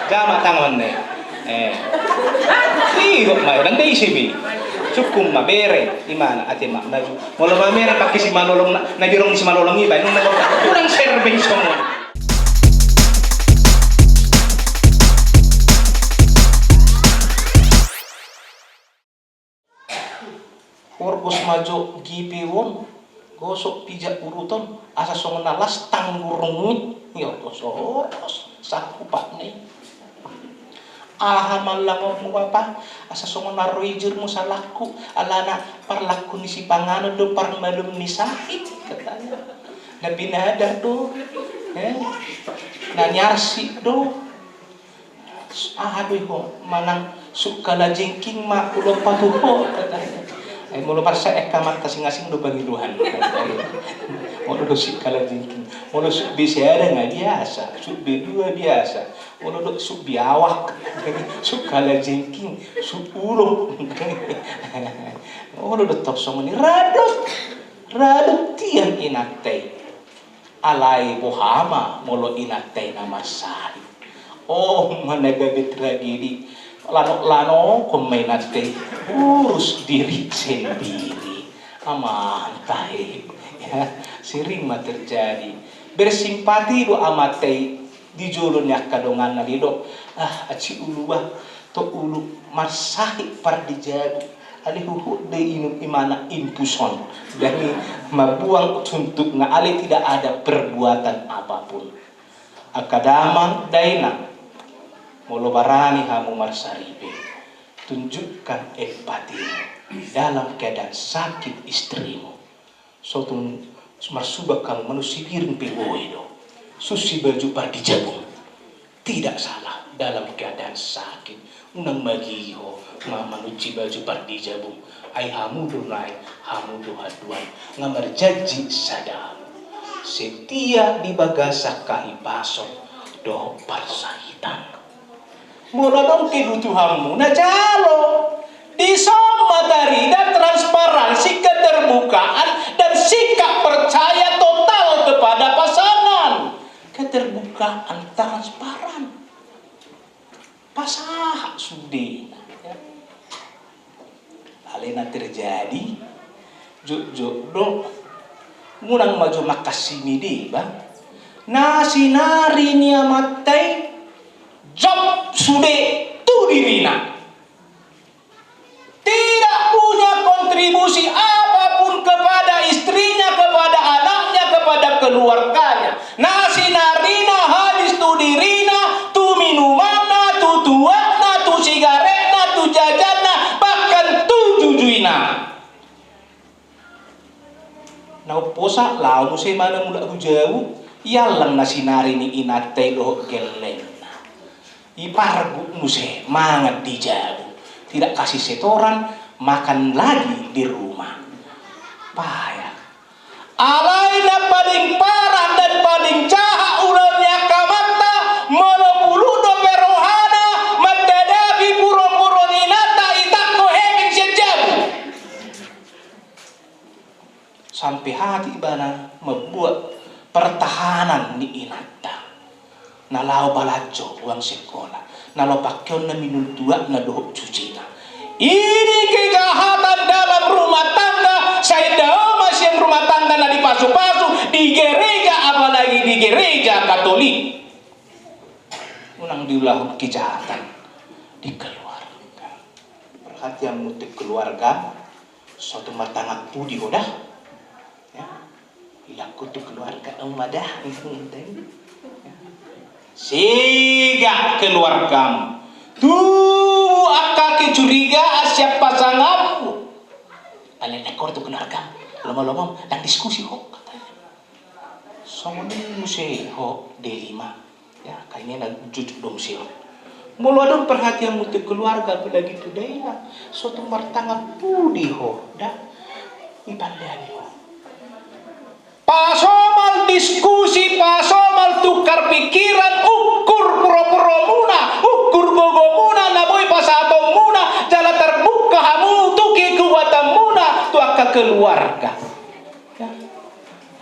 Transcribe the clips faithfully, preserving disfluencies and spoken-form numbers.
Jama tangan ne. Eh. Iyo, ma, dan dei sibi. Cukup ma bere, imana, ate ma, maju. Molo ma bere pakai si malolong na, na birong si malolong iba, nung na kurang serbeng semua. Horgos ma jo gipe on, gosok pijak uruton, asa songon na las tanggurung i, horgos, horgos, sakupak ni. Aha ma langokmu bapa, asa songon na ro ijurmu salakku, alana parlakku ni sipanganon do parmalum ni sahit, katanya. Na pinadar do, eh, na niarsik do. Aha do i ho, manang suk kalajengking ma hulopa tu ho, katanya. Ai molo marsak eka mata singasing do pangidoan. Molo do suk kalajengking, molo suk be sada nga biasa, suk be dua biasa, molo do suk biawak, suk kalajengking, suk ulo. Molo do tong songon i radot, radot tiang inanta i. Alai boha ma molo inanta i na marsahit. Oh, ma na gabe tragedi. Lanok-lanok on ma inanta i. Urus diri sendiri. Amanta i. Ya, sering ma terjadi. Bersimpati do amanta i di jolo ni angka donganna, didok. Ah, aci ulu bah. Tong ulu marsahit pardijabu, alai huhut do inum imana infus on. Jadi mambuang suntukna, alai tidak ada perbuatan apapun. Angka damang dainang, molo barani hamu marsaripe, tunjukkan empati dalam keadaan sakit istrimu. Sotung marsuba hamu, manussi piring pe boi do. Susi baju pardijabu. Tidak salah dalam keadaan sakit. Unang magiho ma manussi baju pardijabu. Ai hamu do nai, hamu do haduan. Nga marjanji sada hamu. Setia di bagasan hahipason dohot parsahitan. Molo adong kebutuhanmu, na jalo. Dison ma tarida transparansi, keterbukaan, dan sikap percaya total kepada pasangan. Keterbukaan, transparan. Pasahat sude. Alai na terjadi, jotjot do, unang ma jo mangkasimi deba. Na sinari ni amanta i, job sude tu dirina. Tidak punya kontribusi apapun kepada istrinya, kepada anaknya, kepada keluarganya. Na sinarina habis tu dirina, tu minumanna, tu tuakna, tu sigaretna, tu jajanna, bahkan tu jujuina. Na umposa, laho muse ma na mulak hu jabu, iallang na sinari ni inanta i dohot gellengna. Iparguk muse mangan di jabu. Tidak kasih setoran, makan lagi di rumah. Payah. Alai na paling parah dan paling jahat ulaon ni angka amanta, molo pulut dope rohana, mandadapi puronpuron ni inanta, itangko hepeng sian jabu. Sampe hati ibana mambuat pertahanan ni inanta. Na laho balanjo uang sekolah, na laho pakeonna minum tuakna dohot cucina. Ini kejahatan dalam rumah tangga, sai dao ma sian rumah tangga na dipasupasu di gereja, apalagi di gereja Katolik. Unang diulahon kejahatan di keluarga. Perhatian untuk keluarga, sotung martangan pudi ho da. Ya. Ilangkon tu keluarga on ma da. Sega keluargam. Tubu angka kecurigaan sian pasanganmu. Alai ilangkon tu keluargam. Lomo-lomo, ndang diskusi ho. Songon i muse ho, Delima. Ya, kayaknya na jujur dong sih. Molo adong perhatianmu tu keluarga, apalagi tu dainang, sotung martangan pudi ho da. Ipandani ho. Pasomal diskusi, pasomal tukar pikiran, ukur puropuromu na, ukur gogomuna, na boi pasahatonmuna, jala tarbuka hamu tu kekuatanmuna, tu angka keluarga. Ya.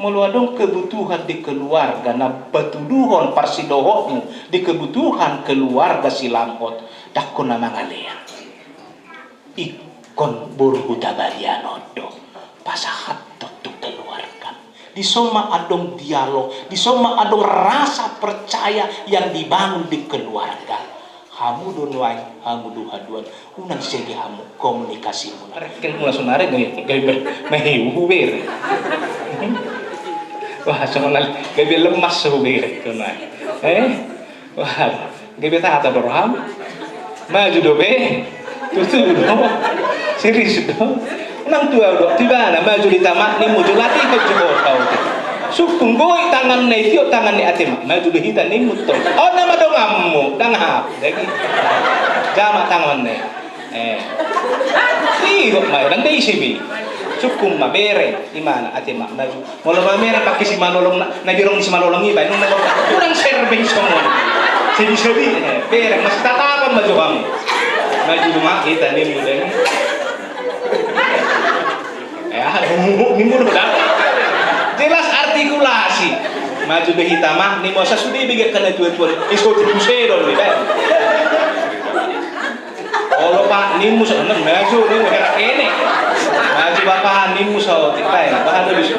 Molo adong kebutuhan di keluarga na patuduhon parsidohotmu di kebutuhan keluarga si Lampot, ndang hona mangalean. Ingkon boru Hutabalian on do pasahathon tu keluarga. Dison ma adong dialog, dison ma adong rasa percaya yang dibangun di keluarga. Hamu do nuaeng, hamu do haduan, unang sege hamu komunikasimuna. Rengkel muna sonari gabe, gabe mahiu hubere. Wah, songon gabe lemas hubere sonari. Eh? Wah, gabe tata do roham. Maju do be. Tutu do. Serius do. Nang tua do, tiba na maju do hita mak nimmu, jolo ate ikut jo ho. Sungkun goi tangan na i, tiop tangan ni ate mak. Maju do hita nimmu tong. On nama donganmu, ndang hap. Jadi, jama tangan na i. Eh. Ih, kok mai, ndang dei sibi. Sungkun ma bere, imana ate mak maju. Molo mamereng pakke simalolong na, na birong ni simalolong i baen, nunga kurang serbeng songon. Sebi-sebi, eh, bereng, masih tatapan maju hamu. Maju do mak hita nimmu deng. Eh, ah, nimmu do dah. Jelas artikulasi. Maju do hita mak nimmu, sasude bege kana tua-tua. Iso tu sedon ni baen. Olo paha nimmu saotik, maju nimmu, herak ini. Maju ba paha nimmu saotik, baen, bahan do disi.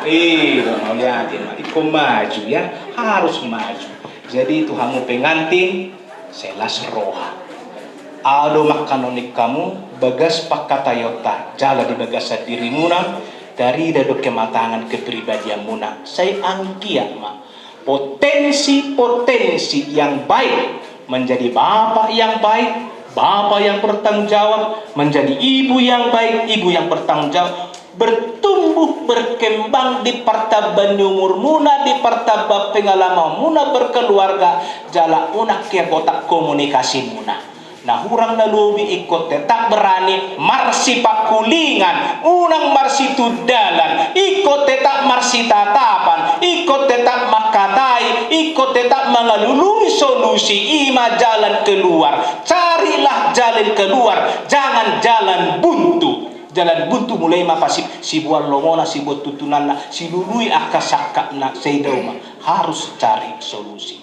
Ih, mauliate ma, ingkon maju ya, harus maju. Jadi tu hamu pengantin, selas roha. Ahu do mangkanoningkon hamu, bagas pangkataionta, jala di bagasan dirimuna, tarida do kematangan kepribadianmuna, sai anggiat ma potensi-potensi yang baik, menjadi bapak yang baik, bapak yang bertanggung jawab, menjadi ibu yang baik, ibu yang bertanggung jawab, bertumbuh, berkembang di partamba ni umurmuna, di partamba pengalamanmuna berkeluarga, jala unang hea botak komunikasimuna. Na hurang na lobi ingkon tetap berani marsipangkulingan, unang marsitundalan, ingkon tetap marsitatapan, ingkon tetap mangkatai, ingkon tetap mangalului solusi, i ma jalan keluar. Carilah jalan keluar, jangan jalan buntu. Jalan buntu mulai ma pasti siboan lomona, siboan tuntunanna, silului angka sangkapna, sai dao ma. Harus cari solusi.